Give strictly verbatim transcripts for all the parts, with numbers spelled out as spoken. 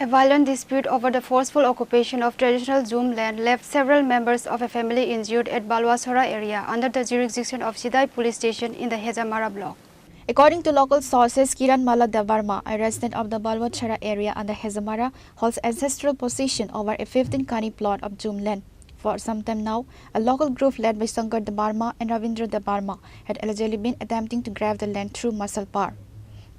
A violent dispute over the forceful occupation of traditional Jum land left several members of a family injured at Balwasora area under the jurisdiction of Sidai police station in the Hejamara block. According to local sources, Kiran Mala Debbarma, a resident of the Balwasora area under Hejamara, holds ancestral possession over a fifteen kani plot of Jum land. For some time now, a local group led by Shankar Debbarma and Ravindra Debbarma had allegedly been attempting to grab the land through muscle power.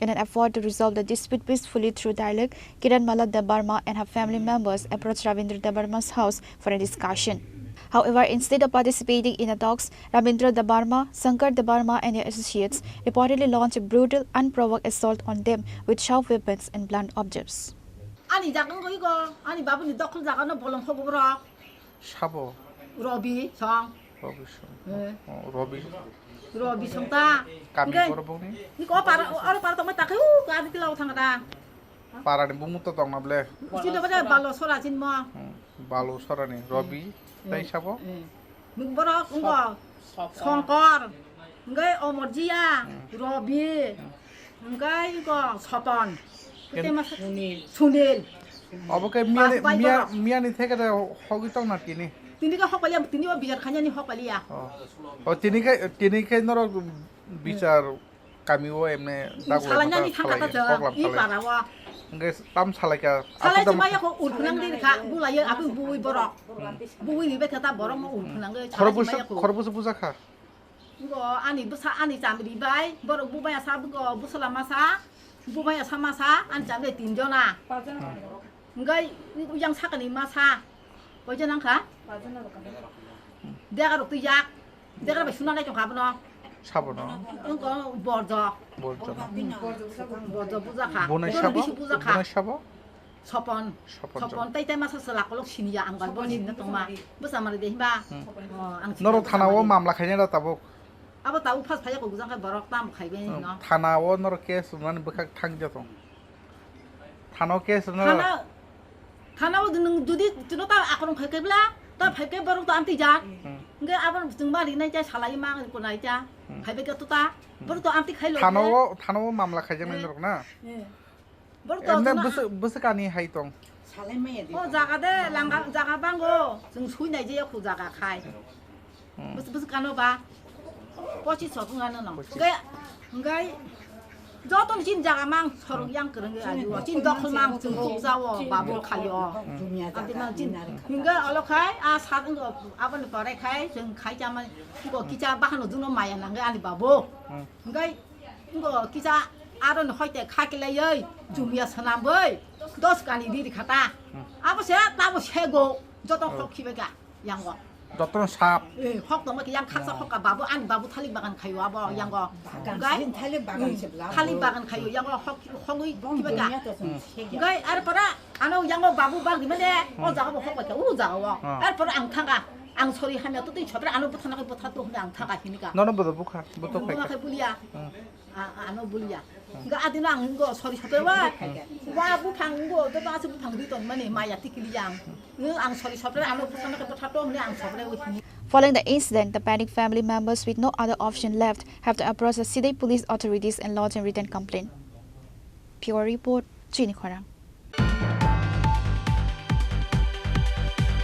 In an effort to resolve the dispute peacefully through dialogue, Kiran Mala Debbarma and her family members approached Ravindra Debbarma's house for a discussion. However, instead of participating in the talks, Ravindra Debbarma, Shankar Debbarma, and their associates reportedly launched a brutal, unprovoked assault on them with sharp weapons and blunt objects. Ani jaga wngwi go, ani babuni dokhol jaga no bolong kho borok. Sabo? Robi song. Robi song. Eh. Oh, Robi. Robi song ta. Kami borok bongni? Ni ko para, oro para tongma takhai u ka di tila thang da. Para ni bumung to tongna ble. Chini bade Balwasora chinmo. Hmm, Balwasora ni Robi. Eh. Tai sabo? Eh. Nuk borok wngko. Songkor. Ngai Omorjia. Hmm. Robi. Hmm. Ngai ko Soton. Ken- Sunil. Sunil. Obo ke miya ni, miya, miya ni theke de hogwi tong na tini. Tini ke hokpaliya, tini o bichar khanya ni hokpaliya. Oh. Oh, tini ke, tini ke norok bichar kami o emne dago salanya ni thangka ta jang, i para o. Ngai tam salai ka. Salai chimaya ko urphunang di kha, bulaiya abui bui borok. Bui ni bekha ta borok no urphunang ge. Khorobus, khorobus buja kha. Ngo ani bwsa ani chamri bai, borok bubaya sa, bwsala masa, bubaya sa masa, ani chamri tin jona. Ngai yang sakani masa. Koi jona kha? Dega rok tu yak. Dega bai suna nai tong kha bono. Sabo no? Ngo borjo. Borjo no. Borjo buja kha. Bonai sabo? Bisi buja kha. Bonai sabo? Sopon. Sopon. Sopon tai tai masa sela kolok siniya ang bai bo sinina tongma. Bwsa mari de himba. Hmm. Oh, ang norok thana o mamla khaina da tabuk. Abo tabuk phas phaya ko gujang khai borok tam khai bai no. Thana o norok case rwnani bwkhak thang ja tong. Thana o case rwna. Thana, thana o nwng judi chwno ta akorong khai khai bla, ta phai khai borok to amtwi jak. Hmm. Hingke abo chwng ma rinai cha salai ma ko nai cha. Hmm. Phai bai khe to ta. Hmm. Borok to amtwi khai lo. Thana o, thana o mamla khaijak nai norok na. Eh. Borok to emne chwng bwswk, bwswk ani hai tong. Salai maya di. O jaga de langa jaga bango. Chwng sui nai je yakhu jaga khai. Hmm. Bwswk, bwswk kano ba. Pochis so phung ano no. Pochis. Hingke, hingke joto ni chin jaga mang sorok yang kwrwng ya ayu. Chin dokhol mang chwng tuk jao babu khayo. Hmm. Ante mang chin. Hingke olo khai a sat ngo abo ni pore khai chwng khai chama. Ngo kicha bahano juno maya nangke ani babu. Hmm. Hingke Ngo kisa aro ni hoite kha kelaioi jumia swnam bai dos kani riri khata. Hmm. Abo se tabo se go joto hok khibai ka yango. Joto sap. Eh, hok tongma ki yang khaksa hok ka babu ani babu thalik bagan khayo abo yango. Bagan gai, sini thalik bagan se bla. Thalik bagan khayo yango hok hogwi khibai ka. Gai ar para ano yango babu bag di mane o jaga bo hok bai ka u jaga o. Ar para ang thanga ang sori hamya to tei chopra ano butha na butha to ang thanga hinika. Nono bodo bukha, bodo khai. Bukha khai bulia. Hmm. A-, ano bulia. Hingke adino ang wngko sori sotoi wa. Wa buphang wngko, joto aswk buphang ri tongmani maya tikili yang. Ang sori sotoi ano bwsano khe bwtha tong hwnwi ang sotoi wi hini. Following the incident, the panicked family members with no other option left have to approach the Sidai police authorities and lodge a written complaint. Bureau report, Chini Khorang.